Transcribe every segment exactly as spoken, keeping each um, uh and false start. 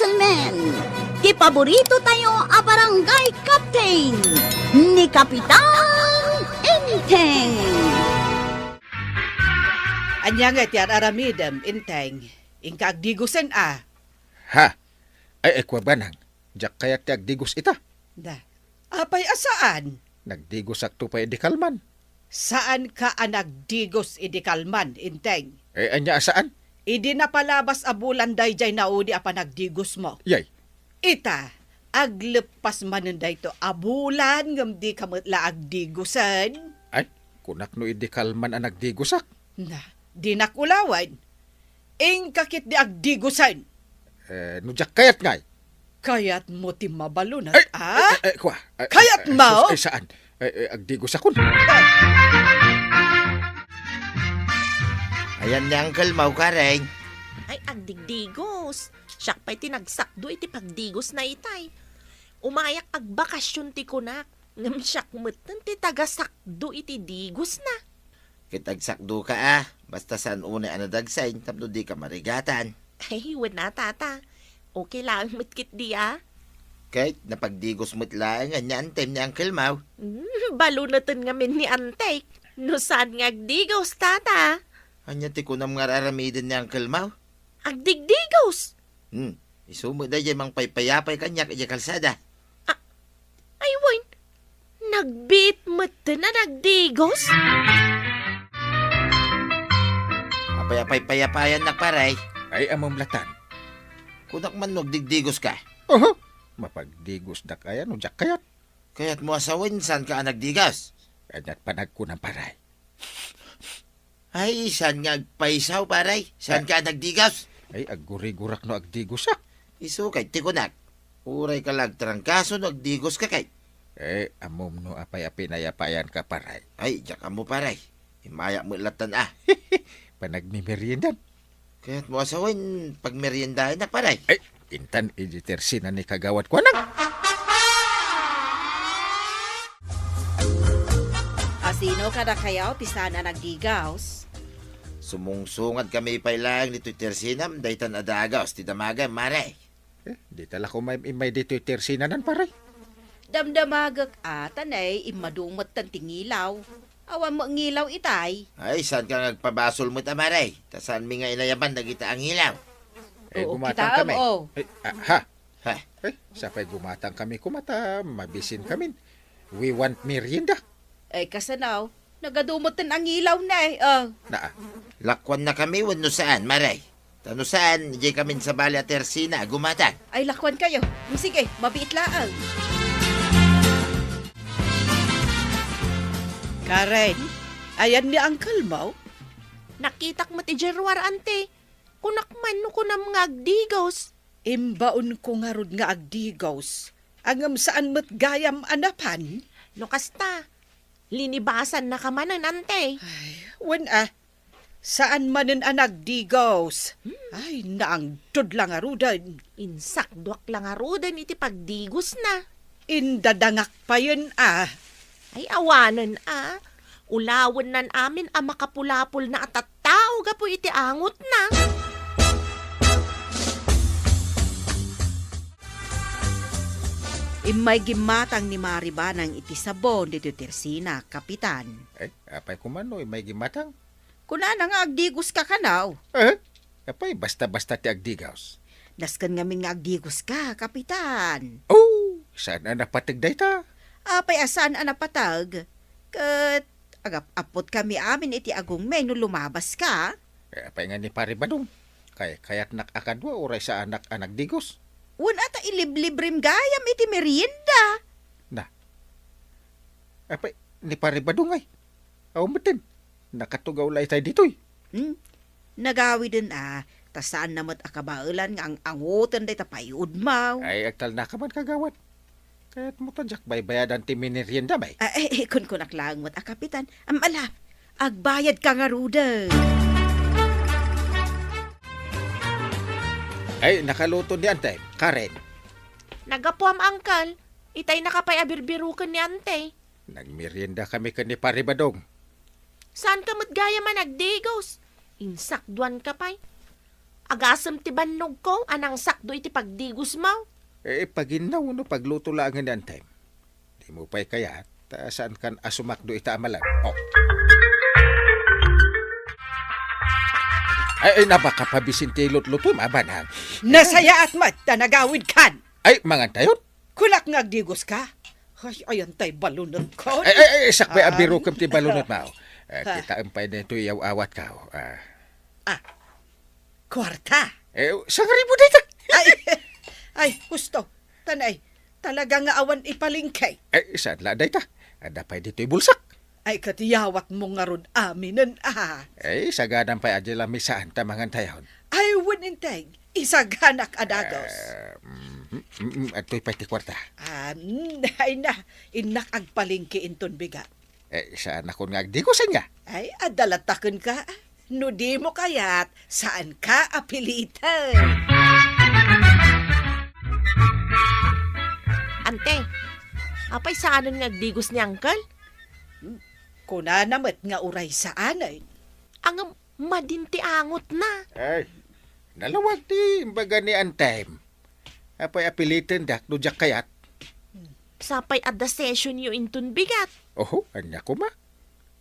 Gentlemen, ti paborito tayo a barangay captain, ni Kapitan Enteng. Ania nga ti ar-aramidem, Enteng? Inka agdigosen a. Ha? Ay, ay, kua banang. Diak kayat ti agdigos ita. Da. Apay a saan? Nagdigosakto pay idi kalman. Saanka a nagdigos idi kalman, Enteng? Eh, ania a saan? Idi napalabas a bulan daydiay naudi a panagdigosmo. Yay. Ita, agleppas manen dayto a bulan ngem dika met la agdigosen. Ay, kunak no idi kalman a nagdigosak. Na, dinak ulawen. Inka ketdi agdigosen. Eh, no diak kayat ngay. Kayatmo ti mabalunat, ay, a? Ay, ay, kua. Ay, kayatmo? Ay, sus, ay, saan? Ay, ay, agdigosakon. Ayan ni Uncle Mau, Kareng. Ay, agdigdigos. Siak pay ti nagsakdo iti pagdigosna itay. Umayak agbakasyon ti kunak. Ngem siak metten ti tagasakdo iti digosna. Ket agsakdoka a, basta saan unay a nadagsen tapno dika marigatan. Ay, wen a, tata. Okay laeng met ketdi a. Ket napagdigos met laeng ania antem ni Uncle Mau. Hmm, baluneten ngamin ni Antek. No saan nga agdigos, tata? Ania ti kunam nga ar-aramiden ni Uncle Mau? Agdigdigos! Hmm, isu met daydiay mangpaypayapay kaniak idiay kalsada. A-, ay, wen, nagbiit metten a nagdigos? Apay a paypayapayannak, pare? Ay, ammom latan. Kunak man no agdigdigoska. Oho, mapagdigosdak aya no diak kayat. Kayatmo a sawen, saanka a nagdigos? Aniat panagkunam, pare? Ay, saan nga agpaysaw, pare? Saan ka nagdigos? Ay, aggurigurak no agdigosak. Isu kay ti kunak. Uray ka la agtrangkaso no agdigoska kay. Eh, ammom no apay a pinayapayanka, pare? Ay, diak ammo, pare. Immayak met latan a. Panagmimeriendan. Kayatmo a sawen, pagmeriendaennak, pare? Ay, intan idi tersina ni kagawad kuanak. Asino kadakayo ti saan a nagdigos? Sumungsungadkami pay laeng ditoy tersinam, daytan a dagos ti damagem, mare. Eh, dita la koma im-, immay ditoy tersinanan, pare. Damdamagek a, ta nay, immadu metten ti ngilaw. Awan met ngilaw itay. Ay, saanka nga agpabasol met a, mare? Ta saanmi nga inayaban dagita a ngilaw. Eh, oo, gumatang kitaem, kami. Oh. Eh, ah, ha? Ha? Eh, sapay gumatang kami koma ta mabisin kamin. We want merienda. Eh, kasano? Nagadu metten a ngilaw na eh, oh. Naa. Lakuannakami wenno saan, mare? Ta no saan, idiay kamin sabali a tersina a gumatang. Ay, lakuankayo. Mm, sige, mabiit laeng. Karen, ayan ni Uncle mo? Nakitak met idiay ruar, ante. Kunak man no kunam nga agdigos. Imbaonko ngarud nga agdigos. Ngem saan met gayam a napan? No kasta, linibasannaka manen, ante. Ay, wen a. Saan manen a nagdigos. Hmm. Ay, naangtod la ngaruden. Insakduak la ngaruden iti pagdigosna. Indadangak payen a. Ay, awanen a. Ulawennan amin a makapulapolna a tattao gapu iti angotna. Immay gimmatang ni Mari Banang iti sabon ditoy tersina, Kapitan. Eh, apay koma no immay gimmatang? Kunana nga agdigoska kano. Eh? Apay, basta-basta ti agdigos? Nasken ngamin nga agdigoska, Kapitan. Oh, saan a napateg dayta? Apay a saan a napateg? Ket agap-appotkami amin iti agongmi no lumabaska. Eh, apay nga ni Pare Badong? Kay-, kayatnak a kadua uray saanak a nagdigos? Wen a ta iliblibrem gayam iti merienda. Na. Apay, ni Pare Badong ay? Aw, metten. Nakatugaw la itay ditoy. Hmm? Nagawiden a, ta saanna met a kabaelan nga ang-angoten dayta payudmaw. Ay, agtalnaka man, kagawad. Kayatmo ta diak baybayadan ti minerienda, bay? Ah, eh, eh, kunkunak laeng met a, Kapitan. Am, ala, agbayadka ngaruden. Ay, nakaluto ni Ante, Karen. Naggapuam, Uncle. Itaynaka pay a birbiroken ni Ante. Nagmerienda kami ken ni Pare Badong. Saanka met gayam a nagdigos? Insakduanka pay. agasem ti bannogko a nangsakdo iti pagdigosmo. Eh, paginnaw no pagluto laengen ni Antem. Dimo pay kayat, ta saankan a sumakdo ita a malan. Oh. Ay, ay, napakapabisin ti lutlutom, a banag. Nasayaat met ta nagawidkan. Ay, mangantayon? Kunak nga agdigoska. Ay, ayan tay balunotko. Ay, ay, ay, sakbay a birukem ti balunotmo. Eh, kitaem pay daytoy iyaw-awatko. Ah. Ah, kuarta. Eh, sangribu dayta. Ay, ay, husto. Tanay, talaga nga awan ipalengke. Eh, saan la dayta? Adda pay ditoy bulsak. Ay, ket iyawatmo ngarud aminen, ah. Eh, sagadan pay a di la misaan ta mangantayon. Ay, wen integ, isaganak a dagos. Eh, mm, mm, mm, adtoy pay ti kuarta. Ah, mm, ay na, innak agpalengke inton bigat. Eh, saanakon nga agdigosen nga? Ay, adda latta kenka. No dimo kayat, saanka a piliten. Ante, apay saanen nga agdigos ni Uncle? Hmm, kunana met nga uray saanen. Ngem madin ti angotna. Ay, nalawag ti imbaga ni Antem. Apay a pilitendak no diak kayat? Sapay adda sessionyo inton bigat. Oho, ania koma?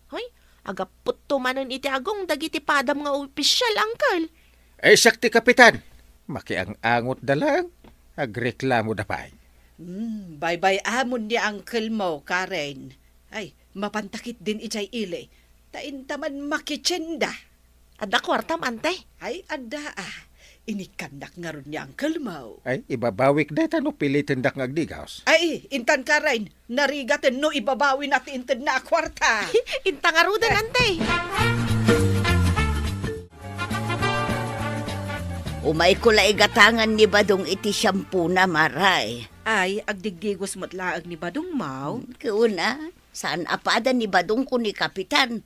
Hoy, agaputto manen iti agong dagiti padam nga opisial, Uncle. Ay, siak ti kapitan. Makiang-angotda laeng. Agreklamoda pay. Hmm, baybay-amon ni Uncle mo, Karen. Ay, mapanta ketdin idiay ili. Ta inta man makitienda. Adda kuartam, ante? Ay, adda, ah. Inikkannak ngarud ni Uncle mo. Ay, ibabawik dayta no pilitendak nga agdigaus. Ay, intan Karen, narigaten no ibabawina ti intedna a kuarta. Inta ngaruden, ante. Umayko la igatangan ni Badong iti shampoo na, Maray. Ay, agdigdigos met laeng ni Badong, Maw. Hmm, kuna, saan a pada ni Badong ken ni Kapitan.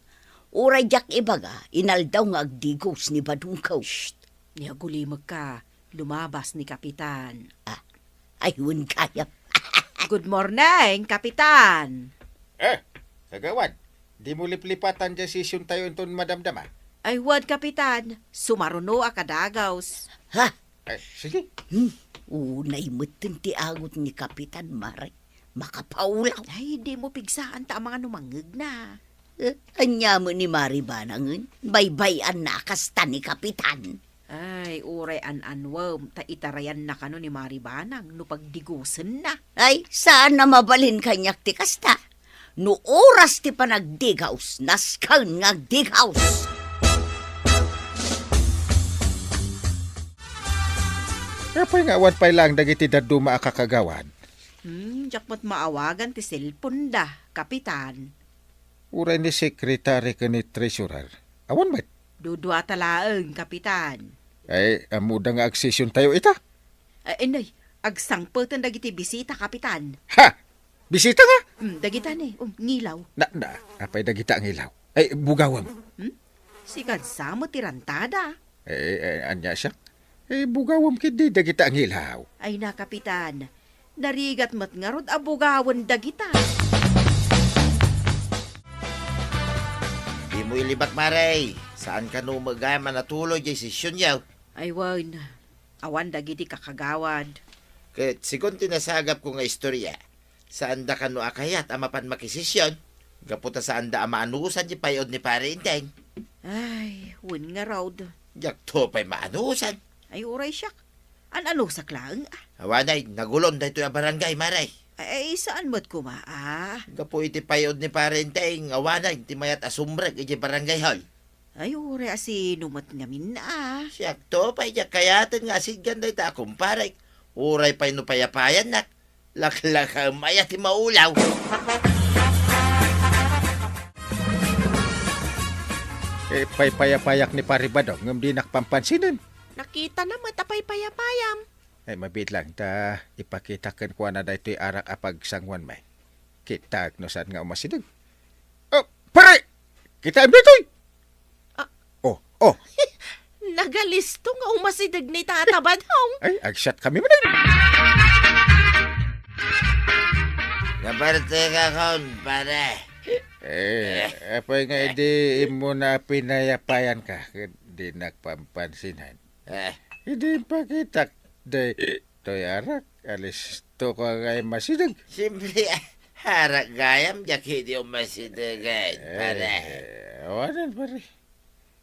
Uray diak ibaga, inaldaw nga agdigos ni Badong ko. Shh! Ni agulimekka, lumabas ni Kapitan. Ah, ay, wen kayat. Good morning, Kapitan! Eh, kagawad, dimo liplipatan diay session tayo inton madamdama? Ay, wen, Kapitan. Sumaruno a kadagaus. Ha? Eh, sige. Hmm, unay metten ti angot ni Kapitan, Mare. Makapaulaw. Ay, dimo pigsaan ta amangan no mangngegna. Eh, ania met ni Mari Banangen? Baybay-anna a kasta ni Kapitan. Ay, uray an-anuem, ta itarayanna kano ni Mari Banang no pagdigosenna. Ay, saan a mabalin kaniak ti kasta. No oras ti panagdigaus, nasken nga agdigaus. Apay nga awan pay laeng dagiti dadduma a kakagawad? Hmm, diak met maawagan ti cellphone da, Kapitan. Uray ni Secretary ken ni Treasurer. Awan met. Dudua ta laeng, Kapitan. Ay, ammoda nga agsession tayo ita? Ay, nay, agsangpeten dagiti bisita, Kapitan. Ha! Bisita nga? Hmm, dagita ni, um, ngilaw. Na, na, apay dagita ngilaw? Ay, bugawem. Hmm? Sikan sa met ti rantada. Eh, eh, ania siak? Eh, bugawem ketdi dagita ngilaw. Ay na, Kapitan. Narigat met ngarud a bugawen dagita. Dimo ilibak, Mare. Saan kano met gayam a natuloy diay sessionyo? Ay, wen. Awan dagiti kakagawad. Ket segun ti nasagapko nga istoria, saanda kano a kayat a mapan makisession, gapu ta saanda a maanusan ti pay-od ni Pare Enteng. Ay, wen ngarud. Diakto pay maanusan. Ay, uray siak. An-anusak laeng, ah. Awanay, nagulon daytoy a barangay, Mare. Ay, saan met koma, ah? Gapu iti pay-od ni Pare Enteng, awanay, ti mayat a sumrek iti barangay hall. Ay, uray a sino met ngamin, ah. Siakto pay diak kayaten nga asidgan dayta a kumparek. Uray pay no payapayannak. Laklakaem aya ti maulaw. Eh, paypayapayak ni Pare Badong, ngem dinak pampansinen. Nakitana met a paypayapayam. Ay, mabiit lang, ta ipakitak kenkuana daytoy arak a pagsanguanmi. Kitaek no saan nga umasideg. Oh, pare! Kitaem daytoy! Ah. Oh, oh. Nagalisto nga umasideg ni Tata Badong. Ay, agsiatkami manen. Naparte ka kon, pare. Eh, apay nga idi immuna a pinayapayanka, ket dinak pampansinen. Eh. Idi impakitak daytoy arak, alisto ka nga immasideg. Simple, arak gayam, diak idi ummasidegan, pare. Eh, awanen, pare.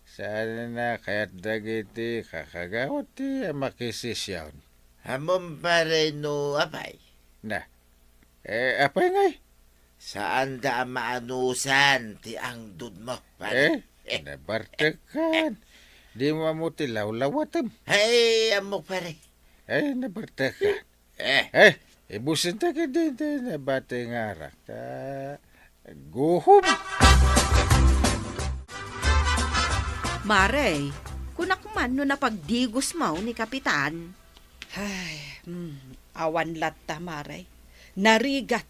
Saan a kayat dagiti kakagawad ti makisisyon? Ammom, pare, no apay? Na. Eh, apay ngay? Saanda a maanusan ti angdudmo, pare. Eh, nabartekan. Dimo ammo ti lawlawatem. Ay, ammok, pare. Eh, nabartekan. Eh. Eh, ibusinta kadi ti nabati nga arak. Ta, guhom. Mare, kunak man no napagdigos maw ni Kapitan. Ay, hmm, awan latta, Mare. Narigat.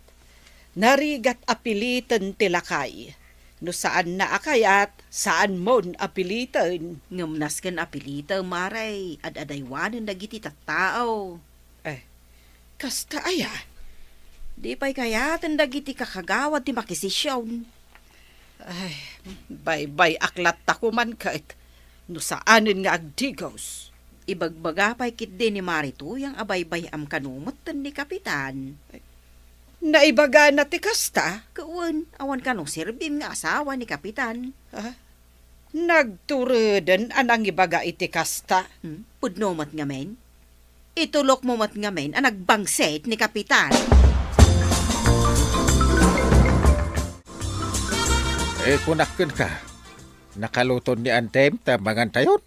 Narigat a piliten ti lakay. No saanna a kayat, saanmon a piliten. Ngem nasken a pilitem, Mare, ad-adaywanen dagiti tattao. Eh, kasta aya? Di pay kayaten dagiti kakagawad ti makisisyon. Ay, baybay-ak latta koman ket no saanen nga agdigos. Ibagbaga pay ketdi ni Mare Tuyang a baybay-am kano metten ni Kapitan. Naibagana ti kasta? Ket wen, awan kano serbim nga asawa ni Kapitan. Ah, nagtureden a nangibaga iti kasta. Hmm, pudno met ngamin? Itulokmo met ngamin a nagbangsit ni Kapitan. Eh, kunak kenka, nakaluton ni Antem ta mangantayon?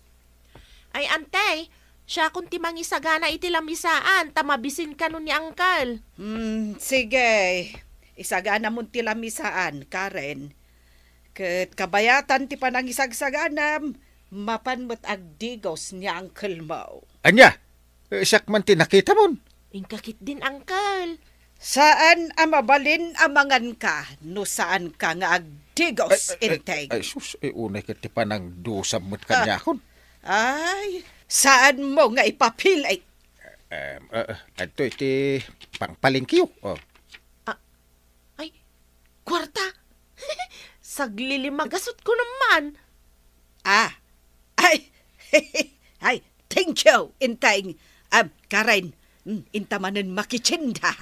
Ay, Ante, siakon ti mangisagana iti lamisaan ta mabisin kano ni Uncle. Hmm, sige. Isaganamon ti lamisaan, Karen. Ket kabayatan ti panangisagsaganam, mapan met agdigos ni Uncle mo. Ania? Eh, siak man ti nakitamon. Inka ketdin, Uncle. Saan a mabalin a manganka no saanka nga agdigos, Ay, ay, Inteng. Ay, sus, eh, unay ket ti panangdusam met Ah. kaniakon. Ay, saanmo nga ipapil-, ay. Em, eh, eh, adtoy ti pangpalengkeyo. Oh. Ah, ay, kuarta? Saglilimagasutko naman. Ah, ay, ay, thank you, Inteng. Am, Karen, mm, inta manen makitsinda.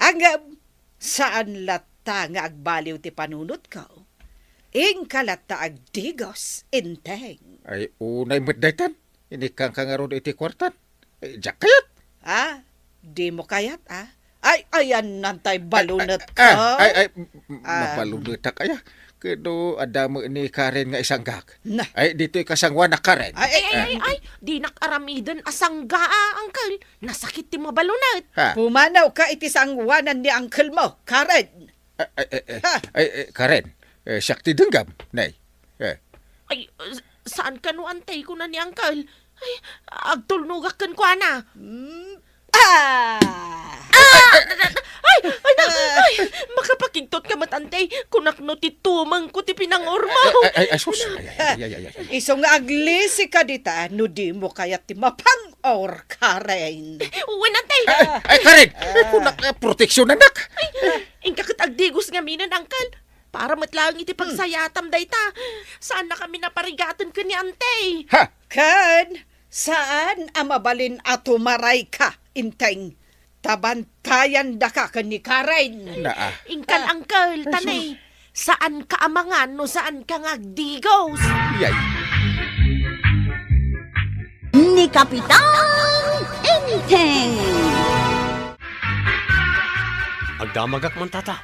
Ngem, saan latta nga agbaliw ti panunotko. Inka latta agdigos, Inteng. Ay, unay met daytan. Inikkanka ngarud iti kuartan. Eh, diak kayat. Ah, dimo kayat, ah? Ay, ayan, nantay balunetko. Ah, ay, ay, m-, m-, Ah. mabalunetak, aya. Kano adda met ni Karen nga isanggak. Na. Ay, ditoy kasangoanak, Karen. Ay, ay, ay, Ah. ay, ay, dinak aramiden a sangga, ah, Uncle. Nasakit ti mabalunet. Ha? Pumanawka iti sangoanan ni Uncle mo, Karen. Ay, ay, ay, ay, Ha? ay, ay, Karen, eh, siak ti denggam, nay. Eh. Ay, s-, saan kano, Ante, kuna ni Uncle? Ay, agtulnogak kenkuana. Hmm. Ah! Ah! Ay, ay, ay, ay, makapakigtot ka met, Ante. Kunak no ti tumengko ti pinangurmo. Ay, ay, ay, ay, sus. Ay, ay, ay, ay, ay, ay. Isu nga aglisika dita, no dimo kayat ti mapang-or, Karen. Wen, Ante. Ay, ay, Karen, Ah. kunak, eh, proteksyonanak. Ay, inka ket agdigos ngaminen, Uncle. Para met laeng iti Hmm. pagsayatam dayta. Saannakami naparigaten ken ni Ante. Ha? Ken, saan a mabalin a tumarayka, Inteng? Ta bantayandaka ken ni Karen. Naa. Inkan, Ah. Uncle, Ay, tanay. sus. Saanka a mangan no saanka nga agdigos. Yay. Ni Kapitan Enteng. Agdamagak man, tata.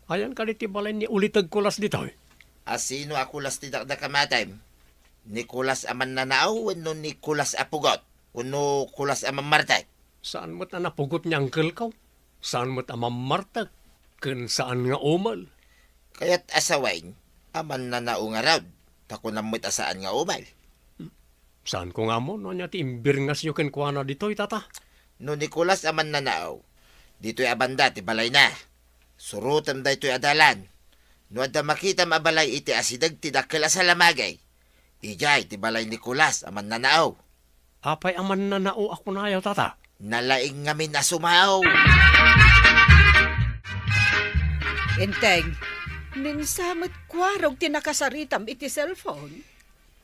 Ayan kadi ti balay ni Uliteg Kulas ditoy? A sino a Kulas ti dakdakamatem? Ni Kulas a mannanao wenno ni Kulas a pugot? Wenno Kulas a mammartek? Saan met a napugot ni angkelko? Saan met a mammartek? Ken saan nga umel? Kayat a sawen a mannanao ngarud, ta kunam met a saan nga umel. Saanko nga ammo no ania ti imbirngasyo kenkuana ditoy, tata. No ni Kulas a mannanao, ditoy a banda ti balayna. Surotem daytoy a dalan. No adda makitam a balay iti asideg ti dakkel a salamagi, idiay ti balay ni Kulas a mannanao. Apay a mannanao a kunayo, tata? Nalaing ngamin a sumao. Enteng, minsa met kuarog ti nakasaritam iti cellphone.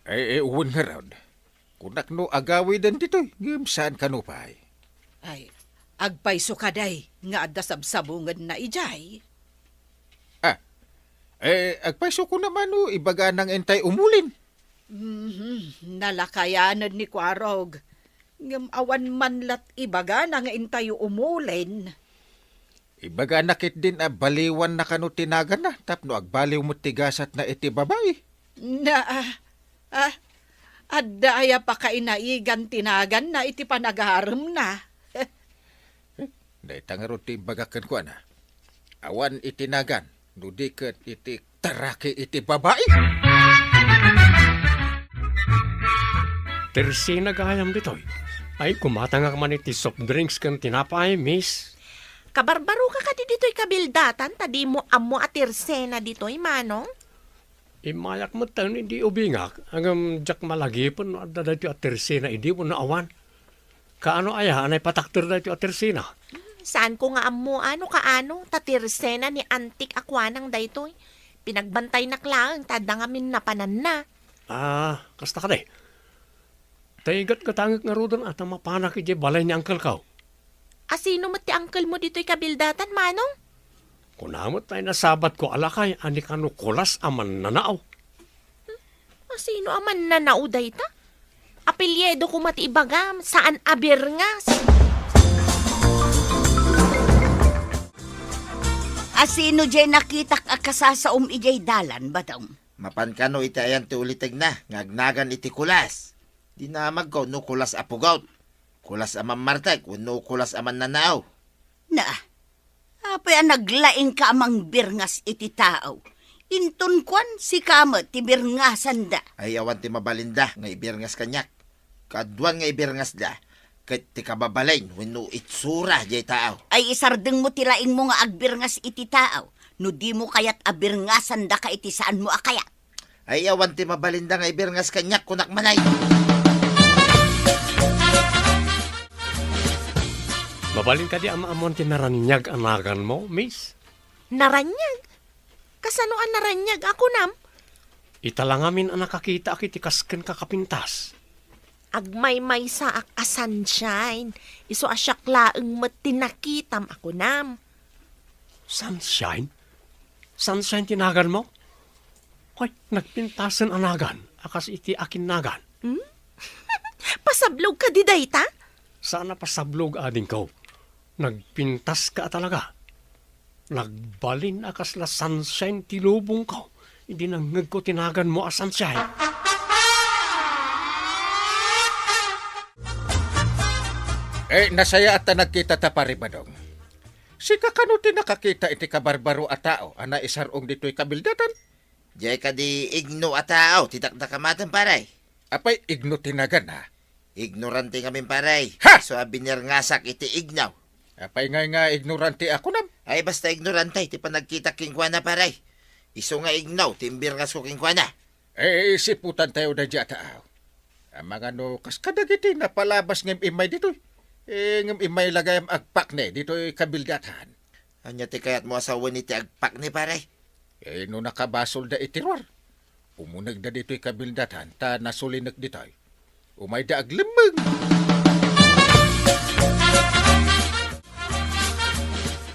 Ay, ay, wen ngarud. Kunak no agawiden ditoy, ngem saan kano pay. Ay, agpayso kadi nga adda sabsabungenna idiay. Ah, eh, agpayso kunam no ibagana nga intay umulin. Mhm, nalakayanen ni Kuarog. Ngem awan man lat ibagana nga intayo umulin. Ibagana ketdin a baliwanna kano ti naganna tapno agbaliw met ti gasatna iti babai. Na, ah, ah, adda aya pakainaigan ti naganna iti panagaremna? Dayta ngarud ti imbagak kenkuana. Awan iti nagan, no di ket iti taraki iti babai. Tersena gayam ditoy. Ay, kumatangak man iti soft drinks ken tinapay, miss. Kabarbaroka kadi ditoy kabildatan, ta dimo ammo a tersena ditoy, manong? Immayak metten idi ubingak, ngem diak malagipen no adda daytoy a tersena idi wenno awan. Kaano aya a naipatakder daytoy a tersena? Saanko nga ammo no kaano, ta tersena ni antik a kuanang daytoy. Pinagbantaynak laeng ta adda ngamin napananna. Ah, kasta kadi. Tay gatgatangek ngaruden a ta mapanak idiay balay ni angkelko. A sino met ti angkelmo ditoy kabildatan, manong? Kuna met tay nasabatko a lakay a ni Kano Kulas a mannanao. A sino a mannanao dayta? Apelyido koma ti ibagam, saan a Birngas. A sino diay nakitak a kasasaom idiay dalan, Badong? Mapan kano iti ayan ti ulitegna nga agnagan iti Kulas? Dinamagko no Kulas a pugot, Kulas a mammartek, wenno Kulas a mannanao. Na, apay a naglaingka a mangbirngas iti tao? Inton kuan, sika met ti birngasanda. Ay, awan ti mabalinda nga ibirngas kaniak. Kaaduan nga ibirngasda, ket ti kababalin wenno itsura diay tao. Ay, isardengmo ti laingmo nga agbirngas iti tao, no dimo kayat a birngasandaka iti saanmo a kayat. Ay, awan ti mabalinda nga ibirngas kaniak, kunak manay. Mabalin kadi a maammoan ti naraniag a naganmo, miss? Naraniag? Kasano a naraniag a kunam? Ita la ngamin a nakakitaak iti kas kenka kapintas. Agmaymaysaak a Sunshine, isu a siak laeng met ti nakitam a kunam. Sunshine? Sunshine ti naganmo? Hoy, nagpintasen a nagan a kas iti akin nagan. Hmm? Pasablog kadi dayta? Saan a pasablog, adingko. Nagpintaska a talaga. Nagbalin a kasla Sunshine ti lubongko idi nangngegko ti naganmo a Sunshine. Eh, nasayaat ta nagkitata, Pari Badong. Sika kano ti nakakita iti kabarbaro a tao a naisar-ong ditoy kabildatan? Diay kadi igno a tao ti dakdakamaten, pare? Apay igno ti naganna? Ignorante ngamin, pare. Ha! Isu a binirngasak iti igno. Apay ngay nga ignorante a kunam? Ay, basta ignorante ti panagkitak kenkuana, pare. Isu nga igno ti imbirngasko kenkuana. Eh, isiputantayo daydiay a tao. Amangan no kas kadagiti napalabas ngem immay ditoy. Eh, ngem immay la gayam agpakne ditoy kabildatan. Ania ti kayatmo a sawen iti agpakne, pare? Eh, no nakabasolda iti ruar, umunegda ditoy kabildatan ta nasulinek ditoy. Umayda aglemmeng.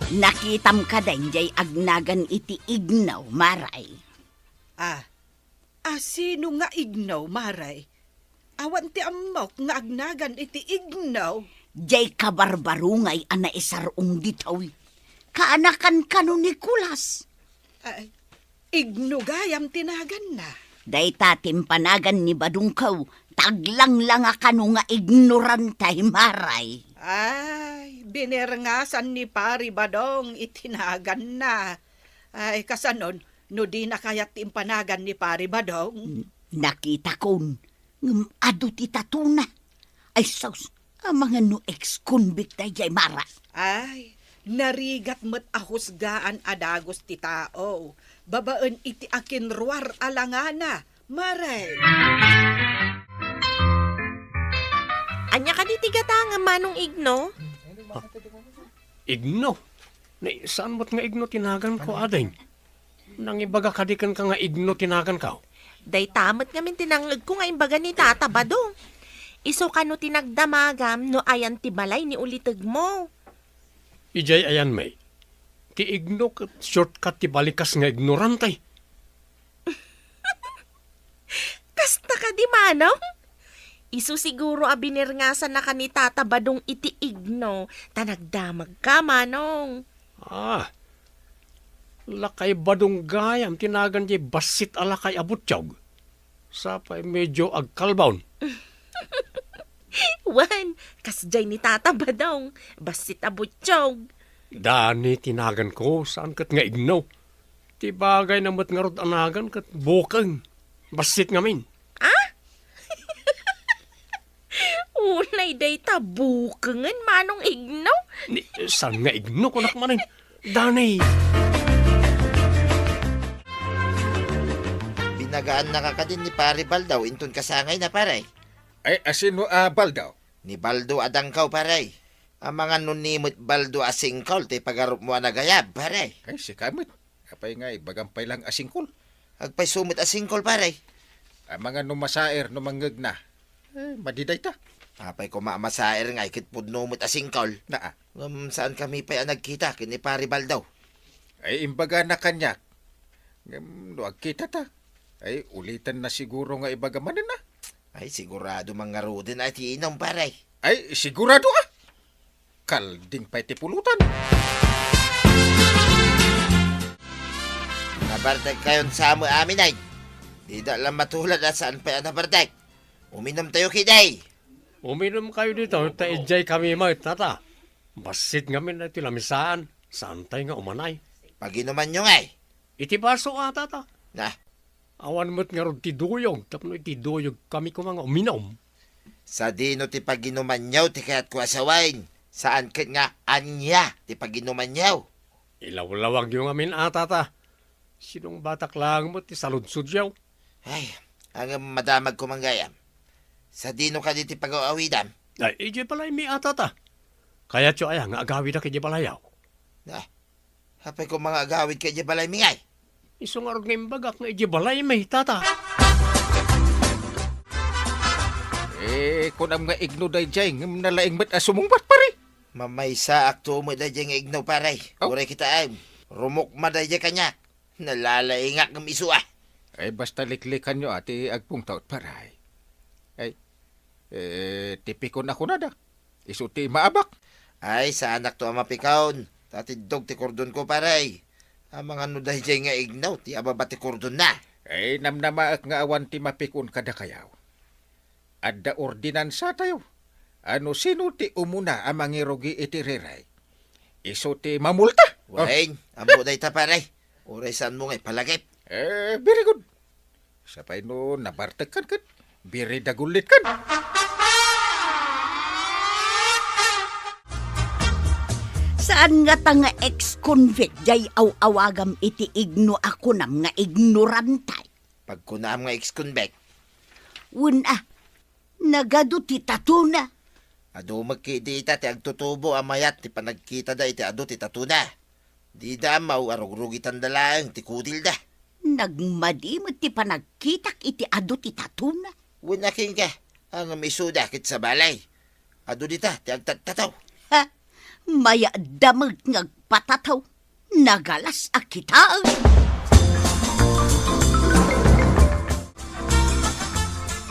Nakitam kadi diay agnagan iti igno, Maray? Ah, a sino nga igno, Maray? Awan ti ammok nga agnagan iti igno. Diay kabarbaro ngay a naisar-ong ditoy. Kaanakan kano ni Kulas. Ay, igno gayam ti naganna. Dayta ti impanagan ni Badongko, taglanglanga kano nga ignorante, Maray. Ay, binirngasan ni Pari Badong iti naganna. Ay, kasanon, no dina kayat ti impanagan ni Pari Badong? N-, nakitakon, ngem adu ti tatona. Ay sus, amangan no ex-convict daydiay, Mara. Ay, narigat met a husgaan a dagus ti tao babaen iti akinruar a langana, Mare. Ania kadi ti gatangem, Manong Igno? Ah, Igno? Ni, saan met nga Igno ti naganko, ading? Nangibaga kadi kenka nga Igno ti naganko? Dayta met ngamin ti nangngegko nga imbaga ni Tata Badong. Isu kano ti nagdamagam no ayan ti balay ni ulitegmo? Idiay ayan, May. Ti Igno ket shortcut ti balikas nga ignorante. Kasta kadi, Manong? Isu siguro a binirngasannaka ni Tata Badong iti Igno, ta nagdamagka, Manong. Ah, lakay Badong gayam ti nagan diay bassit a lakay a butiog. Sapay medyo agkalbawn. Wen, kasdiay ni Tata Badong, bassit a butiog. Dani ti naganko, saan ket nga Igno. Ti bagayna met ngarud a nagan ket bukeng. Bassit ngamin. Ah? Unay dayta bukengen, Manong Igno? Ni, saan nga Igno, kunak manen? Dani! Binagaannaka kadin ni Pare Baldaw inton kasangayna, pare. Ay, asino a Baldaw? Ni Baldo a dangkaw, pare. Amangan no ni met Baldo a singkol ti pagarupmo a nagayab, pare. Ay, sika met. Apay nga, ibagam pay lang a singkol. Agpayso met a singkol, pare. Amangan no masaer no mangngegna. Eh, madi dayta. Apay koma a masaer ngay ket pudno met a singkol. Naa. Ngem saan kami pay a nagkita ken ni Pare Baldaw. Ay, imbagana kaniak. Ngem no agkitata, ay, ulitanna siguro nga ibaga manen, a. Ay, sigurado man ngaruden a ti inum, pare. Ay, sigurado, a. Kalding pay ti pulutan. Nabartek kayon sa amin, ay. Dida lang matulad a saan pay a nabartek. Uminum tayo, kiday. Uminum kayo dito, ta idiay kami met, tata. Bassit ngamin ti lamisaan, saan tay nga umanay. Paginuman nyo ngay. Iti baso a, tata. Na. Awan met ngarud ti duyog, tapno iti duyog kami koma nga uminum. Sadino ti paginuman nyo ti kayat ko a sawen? Saan ket nga ania ti paginuman nyo? Ilawlawag yo ngamin a, tata. Sinong batak lang mo ti saludsod yo? Ay, ngem madamag ko manggayam. Sadino kadi ti pagaw-awidam? Ay, idiay balay mi a, tata. Kayat yo aya nga agawidak idiay balayaw? Na, apay ko mga agawid ka idiay balay mi ngay? Isu ngarud nga imbagak nga idiay balay mi, tata. Eh, kunam nga igno daydiay, ngem nalaing met a sumungbat, pare. Mamaysaak to met daydiay nga igno, pare. Oh. Uray kita, ay, rumukma daydiay kaniak. Nalalaingak ngem isu, a. Ay, basta liklikan yo, a, ti agpungtot, pare. Ay, eh, ti pikon a kunada. Isu ti maabak. Ay, saanakto a mapikon. Ta tiddog ti kordonko, pare. Amangan no daydiay nga igno ti ababa ti kordonna. Ay, namnamaek nga awan ti mapikon kadakayaw. Adda ordinansatayo a no sino ti umuna a mangirugi iti riray, isu ti mamulta. Oh. Wen, ammo dayta, pare. Uray saan mo nga ipalagip. Eh, very good. Sapay no nabartekkan ket biri dagullitkan. Saan ngata nga ex-convict jay aw-awagam iti igno a kunam nga ignorante? Pagkunaam nga ex-convict. Wen a, nagadu ti tatuna. Adu met ketdi ita ti agtutubo a mayat ti panagkitada iti adu ti tatuna. Dida ammo a rugrugitanda laeng ti kudilda. Nagmadi met ti panagkitak iti adu ti tatuna. Wen a kenka, ngem isuda ket sabali. Adu dita ti agtattataw. Ha? Mayatda met nga agpatataw. Nagalas a kitaen.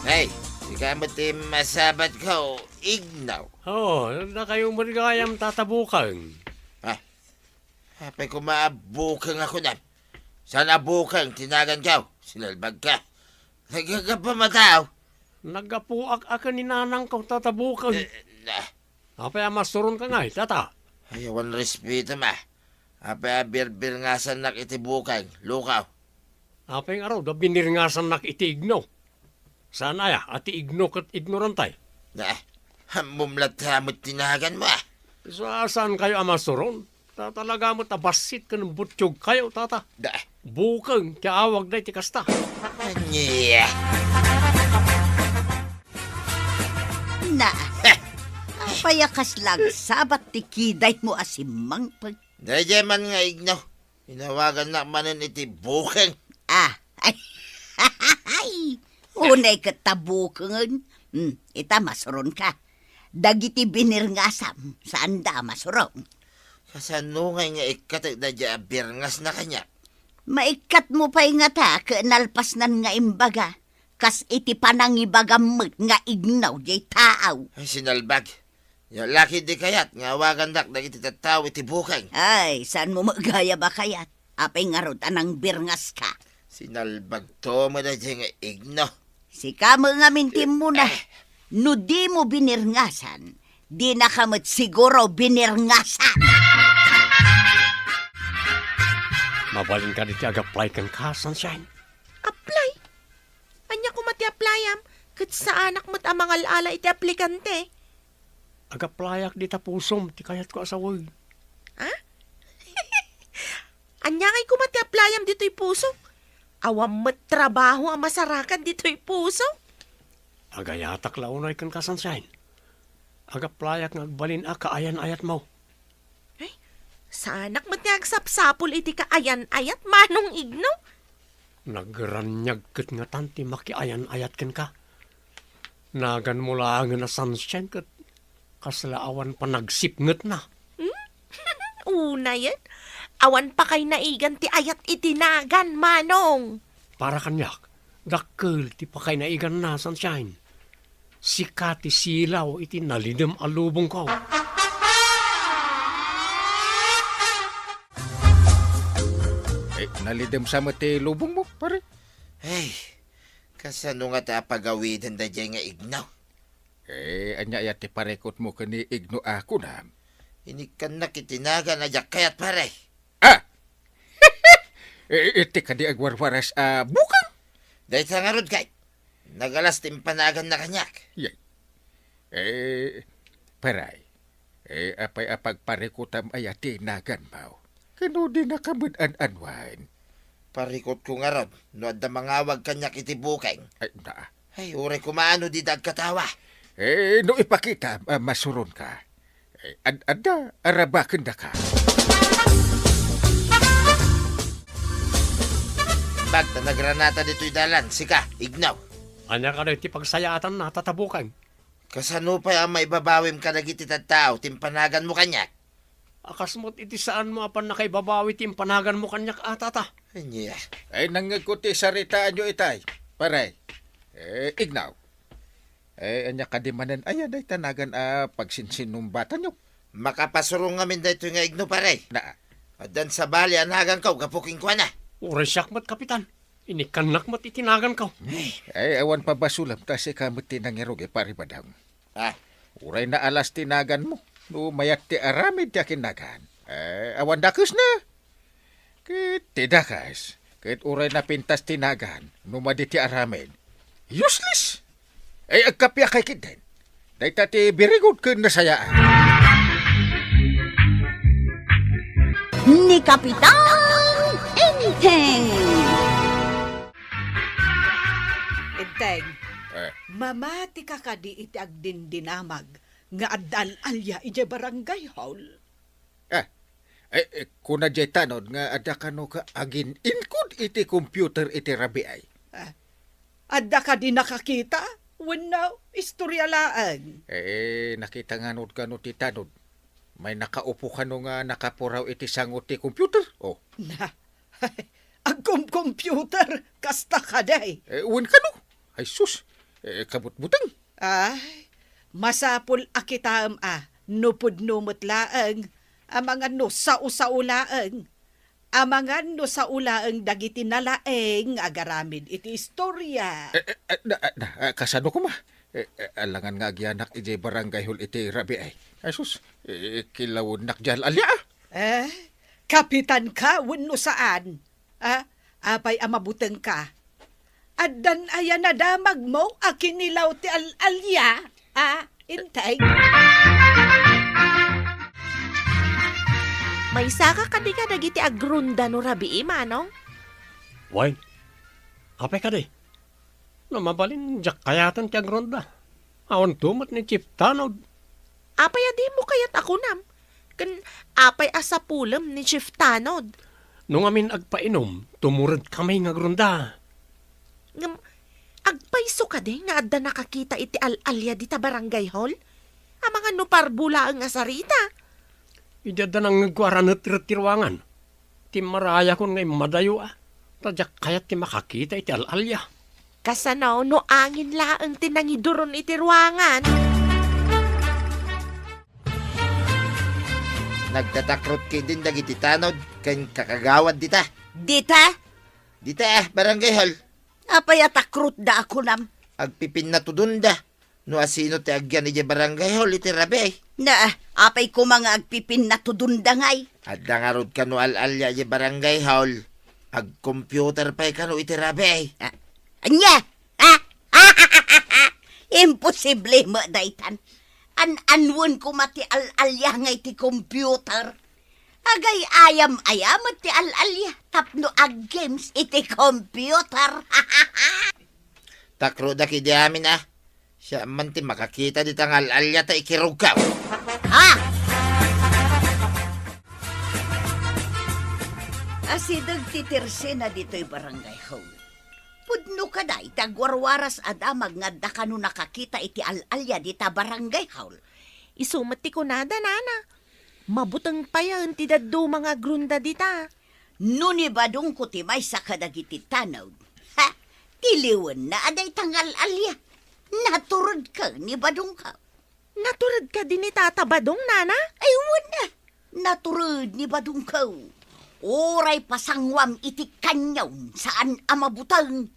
Hey, sika met ti masabat ko, igno. Oh, dakayo met gayam, Tata Bukeng. Ah, apay koma a Bukeng a kunam? Saan a Bukeng ti naganko? Sinalbagka. Naggapu a tao. Naggapuak a ken ni nanangko, Tata Bukeng. Eh, na. Apay a masuronka ngay, tata? Ay, awan respetom, a. Apay a birbirngasannak iti Bukeng, lukaw? Apay ngarud a binirngasannak iti igno? Saan aya a ti igno ket ignorante? Na, ammom latta met ti naganmo, a. Sa-, saankayo a masuron? Ta talaga met a bassit ken butiogkayo, tata. Da. Bukeng ti awag dayta a kasta. Ania? Na, apay a kasla agsabat ti kidaymo a simmangpet? Daydiay man nga igno, inawagannak manen iti Bukeng. Ah, ay, unay ket ta Bukengen. Hmm, ita, masuronka. Dagiti binirngasam, saanda a masuron. Kasano ngay nga ikkatek daydiay a birngasna kaniak? Maikkatmo pay ngata ket nalpasnan nga imbaga, kas iti panangibagam met nga ignaw diay taaw. Ay, sinalbag. Nia la ketdi kayat nga awagandak dagiti tattao iti bukeng. Ay, saanmo met gayam a kayat? Apay ngarud a nangbirngaska? Sinalbagto met daydiay nga ignaw. Sika met ngamin ti immuna. Eh. No dimo binirngasan, dinaka met siguro binirngasan. Mabalin kadi ti ag-apply kenka, Sunshine? Apply? Ania koma ti applyam? Ket saanak met a mangal-ala iti aplikante. Ag-applyak dita pusom ti kayatko a sawen. Ha? Ania ngay koma ti applyam ditoy puso? Awan met trabaho a masarakan ditoy puso? Agayatak la unay kenka, Sunshine. Ag-applyak nga agbalin a kaayan-ayatmo. Ay, saanak met nga agsapsapul iti kaayan-ayat, Manong Igno. Nagraniag ket ngatan ti makiayan-ayat kenka. Naganmo laengen a Sunshine ket kasla awan panagsipngetna. Hmm? Unayen, awan pakaynaigan ti ayat iti nagan, Manong. Para kaniak, dakkel ti pakaynaiganna, Sunshine. Sika ti silaw iti nalidem a lubongko. Eh, nalidem sa met ti lubongmo, pare? Ay, kasano ngata a pagawiden daydiay nga ignaw? Eh, ania aya ti parikutmo ken ni Igno a kunam? Inikkannak iti nagan a diak kayat, pare. Ah! Eh, iti kadi agwarwaras a bukang? Dayta ngarud, kay nagalas ti impanaganna kaniak. Yay. Eh, paray. Eh, apay a pagparikutam aya ti naganmo? Ken no dinaka met an-anuen? Parikutko ngarud no adda mangawag kaniak iti bukeng. Ay, na. Ay, uray koma no dida agkatawa. Eh, no ipakitam a masuronka, eh, ad-adda, arabakendaka. Bagta nagranata ditoy dalan, sika, Ignaw. Ania kadi ti pagsayaatanna, Tata Bukeng? Kasano pay a maibabawim kadagiti tattao ti impanaganmo kaniak? A kas met iti saanmo a pannakaibabawi ti impanaganmo kaniak a, Tata. Ania? Ay, nangngegko ti saritaanyo itay, pare. Eh, Ignaw. Eh, ania kadi manen aya dayta nagan a pagsinsinumbatanyo? Makapasuro ngamin daytoy nga Igno, pare. Na. Addan sabali a naganko gapu kenkuana. Uray siak met, Kapitan. Inikkannak met iti naganko. Ay, awan pabasolem ta sika met ti nangirog, eh, Pari Badang. Ah. Uray naalas ti naganmo, no mayat ti aramid ti akinnagan. Eh, awan dakesna. Ket ti dakes, ket uray napintas ti nagan, no madi ti aramid. Useless! Ay, agkapiakay ketdin. Dayta ti very good ken nasayaan. Ni Kapitan Enteng. Enteng, eh, mamatika kadi iti agdindinamag nga adda al-alia idiay barangay hall? Ah, eh, eh, kuna diay tanod nga adda kano ka agin-inkod iti computer iti rabii. Ah, adda kadi nakakita? Wenno, istorya laeng? Eh, nakita nganod kano ti tanod? May nakaupo kano nga nakapuraw iti sango ti computer? Oh. Na, agkom-computer, kasta kadi? Eh, wen kano? Ay sus, eh, kabutbuteng. Ay, masapul a kitaem a, no pudno met laeng, amangan no sao-sao laeng, amangan no sao laeng dagiti nalaeng nga agaramid iti istorya. Eh, eh, eh, na, na, ah, kasano koma? Eh, eh, alangan nga agyanak idiay barangay hall iti rabii. Ay sus, eh, kilawennak diay al-alia, ah. Eh, kapitan ka wenno saan? Ah, apay a mabutengka? Addan aya nadamagmo a kinilaw ti al-alia? Ah, Enteng? Maysaka kadi kadagiti agronda no rabii, Manong? Wen. Apay kadi? No mabalin, diak kayaten ti agronda. Awanto met ni Chief Tanod. Apay a dimo kayat a kunam? Ken apay a sapulem ni Chief Tanod? No ngamin agpainom, tumuredkami nga agronda. Ngem, Agpayso kadi nga adda nakakita iti al-alia dita barangay hall? Amangan no parbo laeng a sarita. Idi adda nangngegko a ranet-ret ti ruangan, timmarayakon nga immadayo, a, ta diak kayat ti makakita iti al-alia. Kasano no angin laeng ti nangiduron iti ruangan? Nagtatakrot ketdin dagiti tanod ken kakagawad dita. Dita? Dita, barangay hall. Apay a takrotda a kunam? Agpipinnatudonda no asino ti agyan idiay barangay hall iti rabii. Na, apay koma nga agpipinnatudonda ngay? Adda ngarud kano al-alia idiay barangay hall. Agcomputer pay kano iti rabii. Ah, ania? Ah? Imposible met daytan. An-anuen koma ti al-alia ngay ti computer. Agay-ayam-ayamet ti al-alia tapno ag-games iti computer. Takrodak idi amin, a. Siak man ti makakita dita nga al-alia ta ikirugkaw. Ha? Asideg ti tersena ditoy barangay hall. Pudno kada iti agwarwaras a damag nga adda kano nakakita iti al-alia dita barangay hall. Isu met ti kunada, nana. Mabuteng payen ti dadduma nga agrunda dita. No ni badongko ti maysa kadagiti tanod, ha, tiliwenna a dayta nga al-alia. Naturedka ni badongko. Natured kadi ni Tata Badong, nana? Ay, wen, a. Natured ni badongko. Uray pasanguam iti kanion, saan a mabuteng.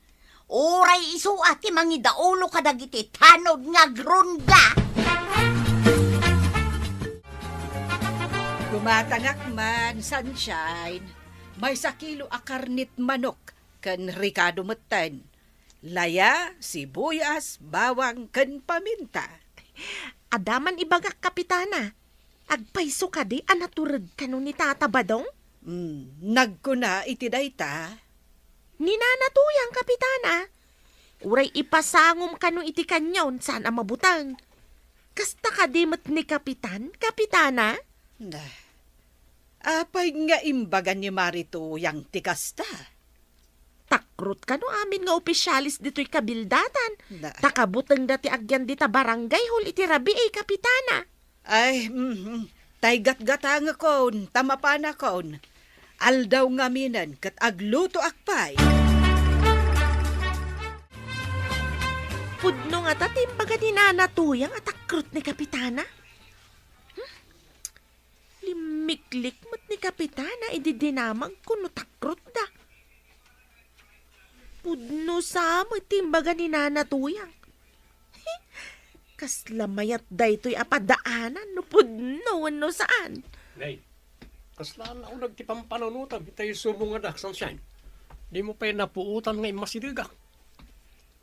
Uray isu a ti mangidaulo kadagiti tanod nga agrunda. Gumatangak man, Sunshine. Maysa kilo a karnit manok ken rikado metten. Laya, sibuyas, bawang, ken paminta. Adda man ibagak, Kapitana. Agpayso kadi a natured kano ni Tata Badong? Mm, nagkuna iti dayta. Ni Nana Tuyang, Kapitana. Uray ipasangom kano iti kanion, saan a mabuteng. Kasta kadi met ni Kapitan, Kapitana? Nah, apay nga imbaga ni Mari Tuyang ti kasta? Takrot kano amin nga opisyales ditoy kabildatan. Na- Ta kabutengda ti agyan dita barangay hall iti rabii, Kapitana. Ay, mhm. Tay gatgatangekon, ta mapanakon. Aldaw ngaminen ket aglutoak pay. Pudno ngata ti imbaga ni Nana Tuyang a takrot ni Kapitana? Hmm? Limmiklik met ni Kapitana idi dinamagko no takrotda. Pudno sa met ti imbaga ni Nana Tuyang. Kasla mayat daytoy a padaanan no pudno wenno saan. Nay, kasla nauneg ti pampanunotam itay sumungadak, Sunshine. Dimo pay napuotan nga immasidegak.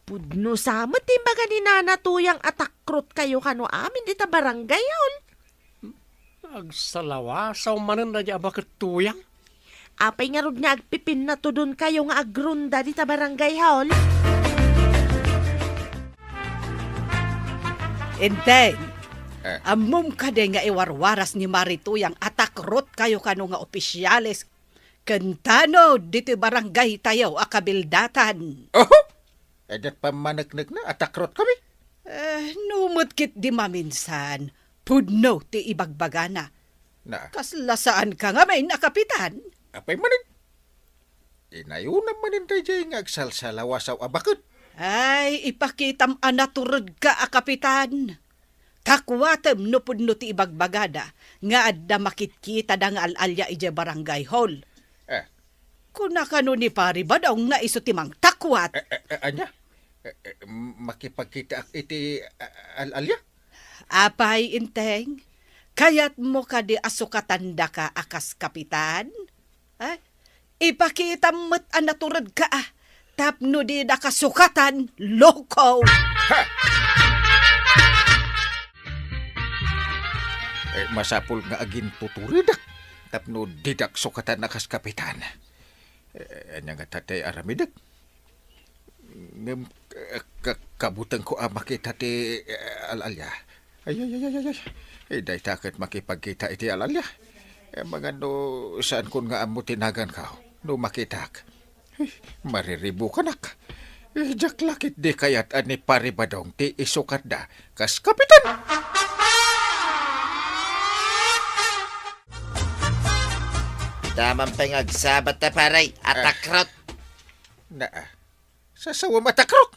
Pudno sa met ti imbaga ni Nana Tuyang a takrot kayo kano amin dita barangay hall. Agsalawasaw manen daydi a baket, Tuyang. Apay ngarud nga agpipinnatudon kayo nga agrunda dita barangay hall? Enteng, Eh. ammom kadi nga iwarwaras ni Mari Tuyang a takrot kayo kano nga opisyales ken tanod ditoy barangay tayo a kabildatan? Oho! Adda pammaneknekna a takrot kami. Eh, no met ketdi maminsan, pudno ti ibagbagana. Na. Kasla saan ka ngamin a kapitan? Apay manen? Inayonam manen daydiay nga agsalsalawasaw a baket. Ay, ipakitam a natured ka a kapitan. Takuatem no pudno ti ibagbagada nga adda makitkitada nga al-alia idiay barangay hall. Eh. Kuna kano ni Pari Badong nga isu ti mangtakuat. Eh, eh, eh, ania? Eh, eh, makipagkitaak iti, ah, al-alia? Apay, Enteng, kayatmo kadi a sukatandaka a kas kapitan? Eh? Ipakitam met a natured ka, a, tapno didaka sukatan, loko! Ha! Eh, masapul nga agintuturedak tapno didak sukatan a kas kapitan. Eh, ania ngata ti aramidek? Ngem, eh, ka-, kabutengko a makita ti, eh, al-alia. Ay, ay, ay, ay, ay, ay. Eh, dayta ket makipagkita iti al-alia. Eh, amangan no saankon nga ammo ti naganko no makitak. Eh, mariribukanak. Diak la ketdi kayat a ni Pari Badong ti isukatda kas kapitan. Ita man pay nga agsabat ta, pare, a takrot. Naa. Sasawem a takrot.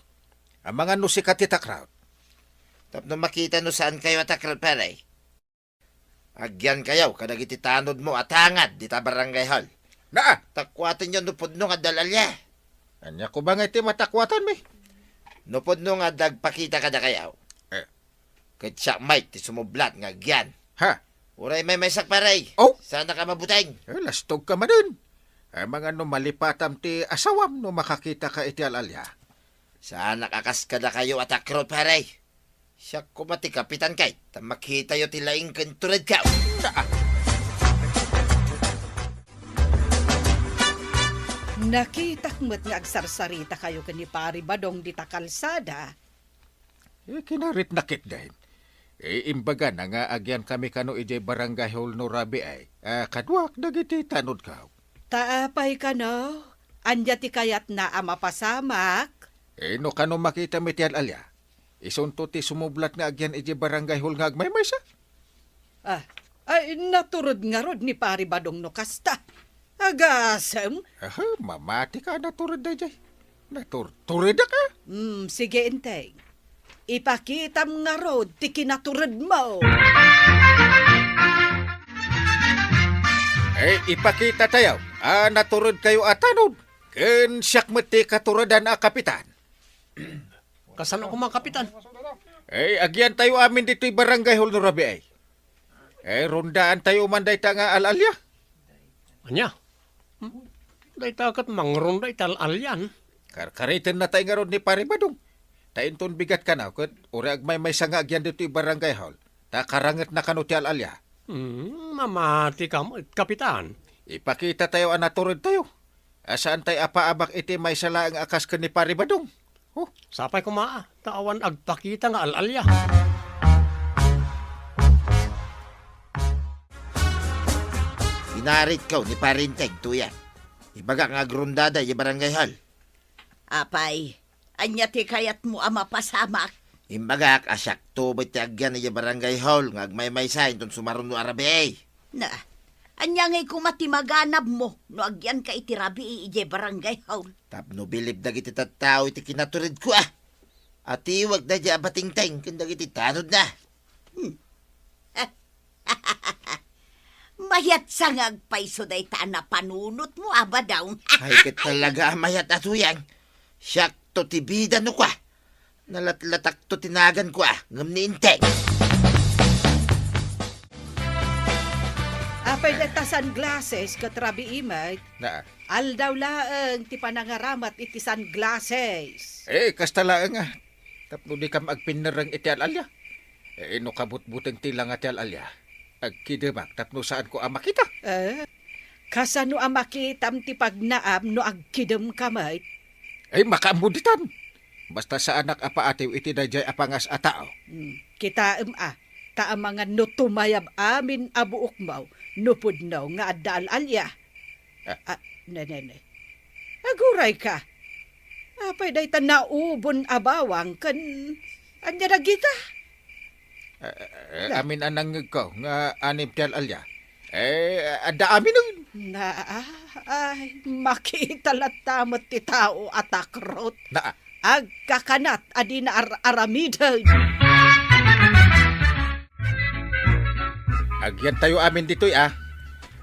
Amangan no sika ti takrot. Tapno makita no saan kayo a takrot, pare. Agyankayo kadagiti tanodmo a tangad dita barangay hall. Naa! Takuatenyo no pudno nga adda al-alia. Ania koma nga iti matakuatanmi? No pudno nga adda agpakita kadakayo. Eh. Ket siak met ti sumublat nga agyan. Ha? Uray maymaysak, pare. Oh? Saanak a mabuteng. Eh, lastogka manen. Amangan no malipatam ti asawam no makakitaka iti al-alia. Saanak a kas kadakayo a takrot, pare. Siak koma ti kapitan kay, ta makitayo ti laing ken turedko. Nakitak met nga agsarsaritakayo ken ni Pari Badong dita kalsada. Eh, kinaritna ketdin. Eh, imbagana nga agyankami kano idiay barangay hall no rabii, a kaduak dagiti tanodko. Ta apay kano? Ania ti kayatna a mapasamak? Eh, no kano makitam iti al-alia? Isunto ti sumublat nga agyan idiay barangay hall nga agmaymaysa. Ah, ay, natured ngarud ni Pari Badong no kasta. Agasem? Aha, mamatika a natured daydiay. Naturturedak a. Hmm, sige, Enteng. Ipakitam ngarud ti kinaturedmo. Eh, ipakitatayo a naturedkayo a tanod. Ken siak met ti katuredan a kapitan. Kasano koma, kapitan? Eh, agyantayo amin ditoy barangay hall no rabii. Eh, rondaantayo man dayta nga al-alia. Ania? Hmm? Dayta ket mangronda iti al-alian. Karkaritennatay ngarud ni Pari Badong. Ta inton bigat kano, ket uray agmaymaysa nga agyan ditoy barangay hall. Ta karangetna kano ti al-alia. Hmm, mamatika met, kapitan. Ipakitatayo a naturedtayo. A saantay a paabak iti maysa laeng a kas ken ni Pari Badong. Oh. Sapay koma, ta awan agpakita nga al-alia. Inaritko ni Pari Enteng, tuyan. Ibagak nga agrondada idiay barangay hall. Apay, ania ti kayatmo a mapasamak? Imbagak a siakto met ti agyan idiay barangay hall nga agmaymaysa inton sumaruno a rabii. Na, ania ngay koma ti maganabmo no agyanka iti rabii idiay barangay hall? Tapno bilib dagiti tattao iti kinaturedko a. Atiwag daydiay a batingteng ken dagiti tanodna. Hmm. Mayat sa nga agpayso dayta a napanunotmo a Badong. Ay, ket talaga a mayat a tuyang. Siakto ti bida no kua. Nalatlatakto ti naganko a, ngem ni Enteng. Apay dayta sunglasses ket rabii met? Na. Aldaw laeng ti panangaramat iti sunglasses. Eh, kasta laeng a. Tapno dikam agpinnerreng iti al-alia. Eh, no kabutbuteng ti langa ti al-alia, agkidemak tapno saanko a makita. Eh, kasano a makitam ti pagnaam no agkidemka met? Ay, makaammo ditan. Basta saanak a paatiw iti daydiay a pangas a tao. Hmm, kitaem a, ta amangan no tumayab amin a buokmo no pudno nga adda al-alia. Ah. Ah, ne, ne, ne. Agurayka. Apay dayta naubon a bawang ken ania dagita? Eh, eh, amin a nangngegko nga anim ti al-alia. Eh, adda aminen. Na, ah, ay, makita latta met ti tao a takrot. Na, Agkakanat a dina ar-aramiden. Agyantayo amin ditoy, a.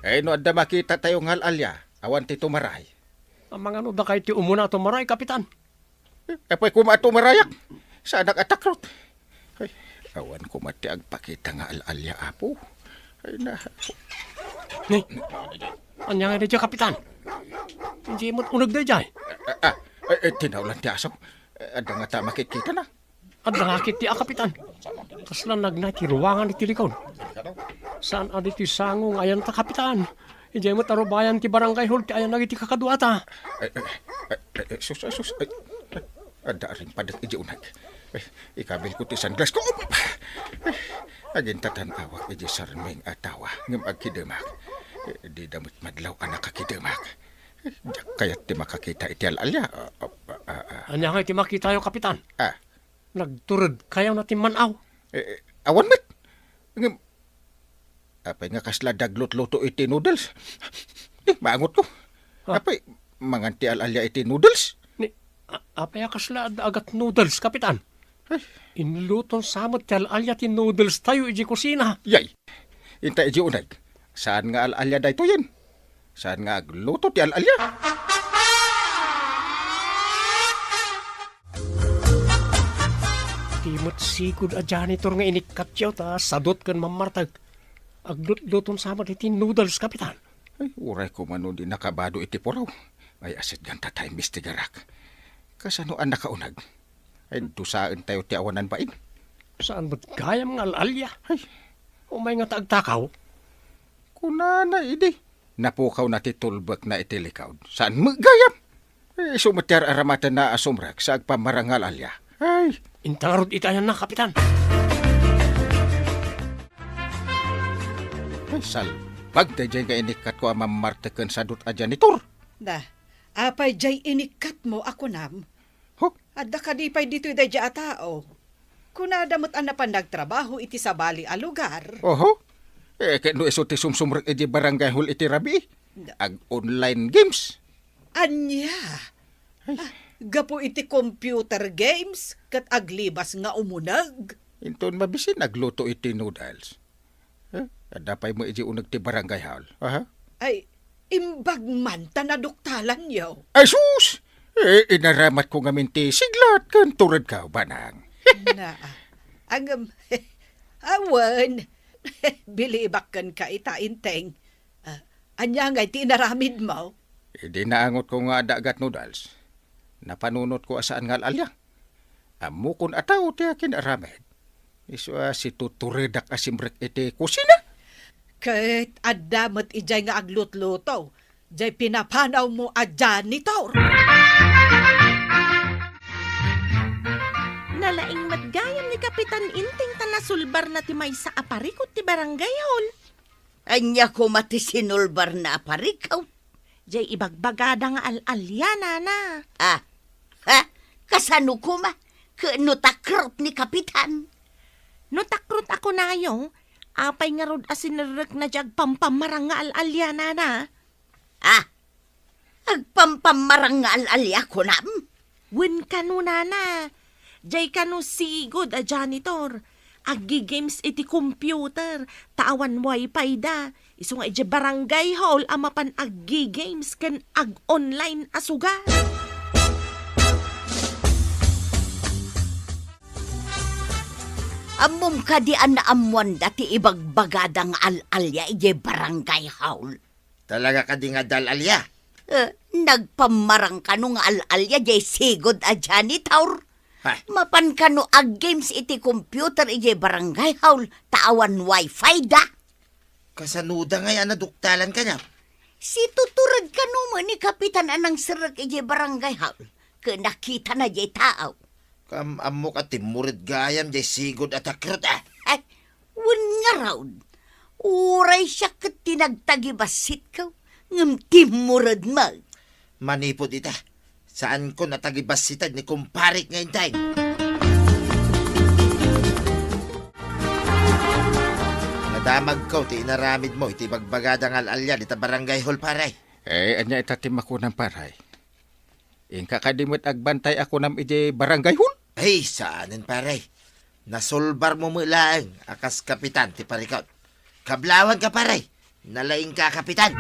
Eh, no adda makitatayo nga al-alia, awan ti tumaray. Amangan no dakay ti umuna a tumaray, Kapitan? Eh, apay koma a tumarayak? Saanak a takrot. Ay, awan koma ti agpakita nga al-alia, Apo. Ay, na. Ni, ania nga daydiay, Kapitan? Idiay met uneg daydiay. Ah, ah, eh, eh, tinawlan ti aso. Eh, adda ngata makitkita na. Adda nga ketdi a, Kapitan. Kasla nagnay ti ruangan iti likod. Saan a ditoy sango nga ayanta, Kapitan. Idiay met a rubayan ti barangay hall ti ayanna iti kakaduata. Eh, eh, eh, eh, sus, eh, sus, eh, eh, adda rimpadek idiay uneg. Eh, ikabilko ti sunglass ko. Ay, agintatanawak idiay sarming a tawa, ngem agkidemak. Eh, dida met madlaw a nakakidemak. Eh, diak kayat ti makakita iti al-alia. Ah, ah, ah. Ah, ah. Ania nga iti makitayo, Kapitan? Ah. Nagturedkayo na ti man-aw. Eh, eh, awan met. Ngem, apay nga kasla daglutluto iti noodles? Eh, maangot ko. Ah. Apay, mangan ti al-alia iti noodles? Ni, a-, apay a kasla ad-, agat noodles, Kapitan? Ay. Inluton sa met ti al-alia ti noodles tayo iti kusina. Yay! Inta iti uneg. Saan nga al-alia daytoyen? Saan nga agluto ti al-alia? Ti met sigud a janitor nga inikkatyo ta sadut ken mammartek. Aglutluton sa met iti noodles, Kapitan. Ay, uray koma no di nakabado iti puraw. Ay, asit ganta ta imbestigarak. Kasano a nakauneg? Ay, dusaentayo ti awanan bain. Saan met gayam nga al-alia? Ay. Umay nga ta agtakaw. Kunana idi. Napukawna ti tulbekna iti likaud. Saan met gayam? Eh, isu met ti ar-aramatenna a sumrek sa agpammarang nga al-alia. Ay. Inta ngarud iti ayanna, Kapitan. Ay, salbag daydiay nga inikkatko a mammartek ken sadut a janitor. Da, apay diay inikkatmo a kunam? Huh? Adda kadi pay ditoy daydiay a tao? Kunada met a napan nagtrabaho iti sabali a lugar. Oho. Eh, ket no isu ti sumsumrek iti barangay hall iti rabii, ag-online games. Ania? Ay. Ah, gapu iti computer games ket aglibas nga umuneg. Inton mabisin agluto iti noodles. Eh, adda pay met iti uneg ti barangay hall. Aha. Ay, imbag man ta naduktalanyo. Ay, sus! Eh, inaramatko ngamin ti siglat ken turedko, banang. Naa. Ngem, awan. Bilibak kenka ita, Inteng. Ah, ania ngay ti inaramidmo? Idi naangotko nga adda agat noodles, napanunotko a saan nga al-alia. Ammokon a tao ti akin-aramid. Isu a situturedak a simrek iti kusina. Ket adda met idiay nga aglutluto, diay pinapanawmo a janitor. Nalaing met gayam ni Kapitan Inteng ta nasulbarna ti maysa a parikut ti barangay hall. Ania koma ti sinulbarna a parikut? Jay ibagbagada nga al-alia, nana. Ah. Ha? Kasano koma? Ket no takrot ni Kapitan? No takrot a kunayo, apay ngarud a sinerrekna jay agpampammarang nga al-alia, nana? Ah. Agpampammarang nga al-alia, kunam? Wen kano, nana. Jay kano sigud a janitor. Aggi-games iti computer, ta awan wifi da. Isu nga iti barangay hall a mapan aggi-games ken ag-online a sugat. Ammom kadi a naammoanda ti ibagbagada nga al-alia iti barangay hall? Talaga kadi nga adda al-alia? Eh, nagpammarang kano nga al-alia jay sigud a janitor? Ha? Mapan kano ag-games iti computer iti barangay hall ta awan wifi da? Kasano da ngay a naduktalan kaniak? Situtured kano met ni Kapitan a nangserrek iti barangay hall ket nakitana jay tao. Kam-, ammok a timmured gayam jay sigud a takrot, ah. Ay, wen ngarud. Uray siak ket ti nagtagibassit ko, ngem timmured met. Manipud ita, saanko natagibassitan ni kumparek nga Inteng. Nadamagko ti inaramidmo iti bagbagada nga al-alia dita barangay hall, pare. Eh, ania ita ti makunam, pare? Inka kadi met agbantay a kunam iti barangay hall? Ay, saanen, pare. Nasulbarmo met laeng a kas kapitan ti parikut. Kablawanka, pare. Nalaingka a kapitan.